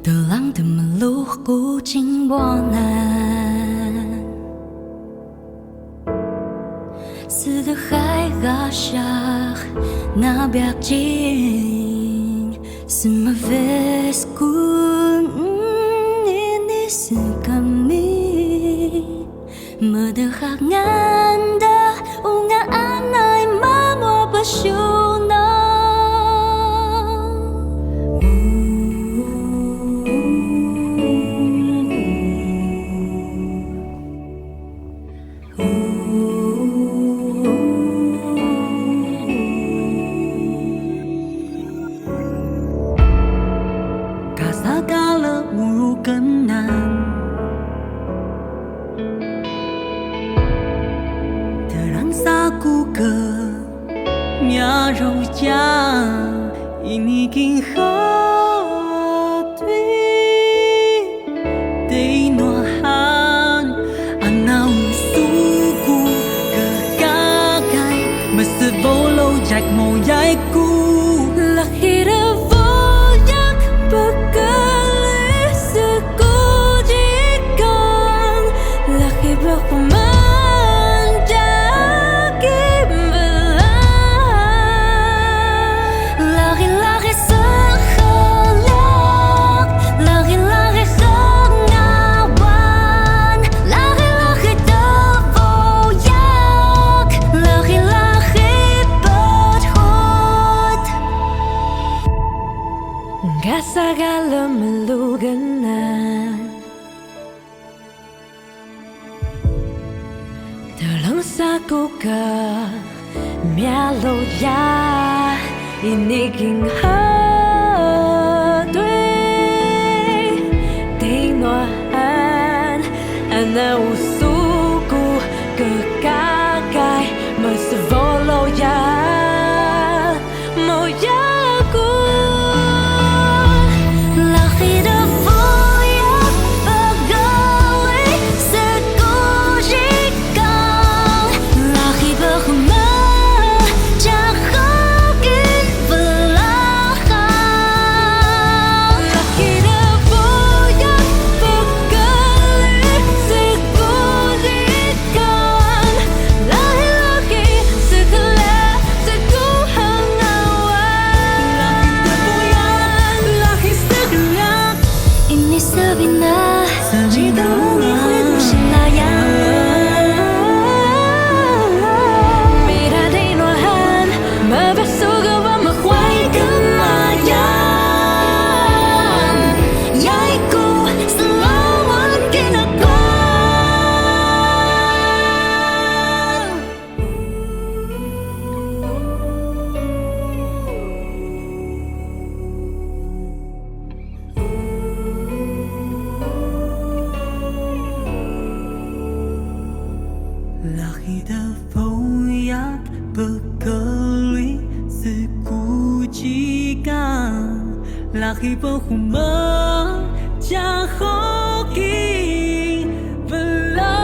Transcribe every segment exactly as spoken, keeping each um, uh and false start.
Tlang tmlux ku cingbwanan, sdhay ga syak na biyak cing, smves ku ini skami. Mdhak nganda unga anay mamwa psyunaw. Kasa kala muru kenan. Terang saku ke mya roja ini king hatwi. Tei nohan ana usu ku kkakay, msbolo yak moyay ku. Lahi rvoyak pkli sku jikan, lahi bhman jaki bla. Lahi lahi sxlyak, lahi lahi hngawan, lahi lahi tvoyak, lahi lahi pthut. Kasa kala mlugenan. Tlang saku ke mya loya ini king hatwi. Tei nohan ana usu ku kkakay, msbolo yak moyay ku. Lahi dvoyak pkli sku jikan, lahi bhman jaki bla. Lahi dvoyak pkli sku jikan, lahi lahi sxlyak sku hngawan. Lahi tvoyak, lahi sxlyak. Ini sbina, sbina, ini sbina. Mira dei nohan, mbasu ga wa mkhway kmayan. Yay ku slawan kinaka. Lahi dvoyak pkli sku jikan, lahi bhman jaki bla.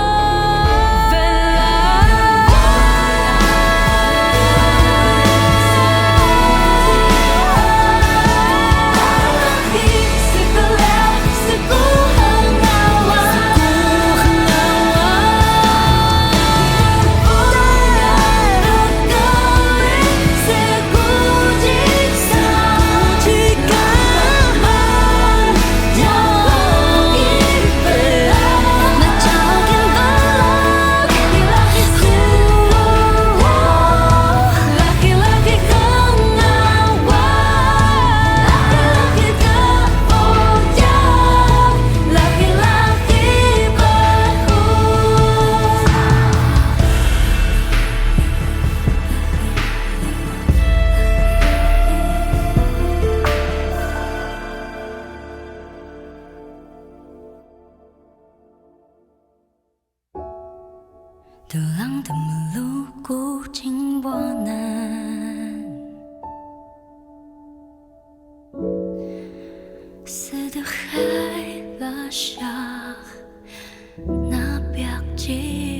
Tlang tmlux ku cingbwanan, sdhay ga syak na biyak cing.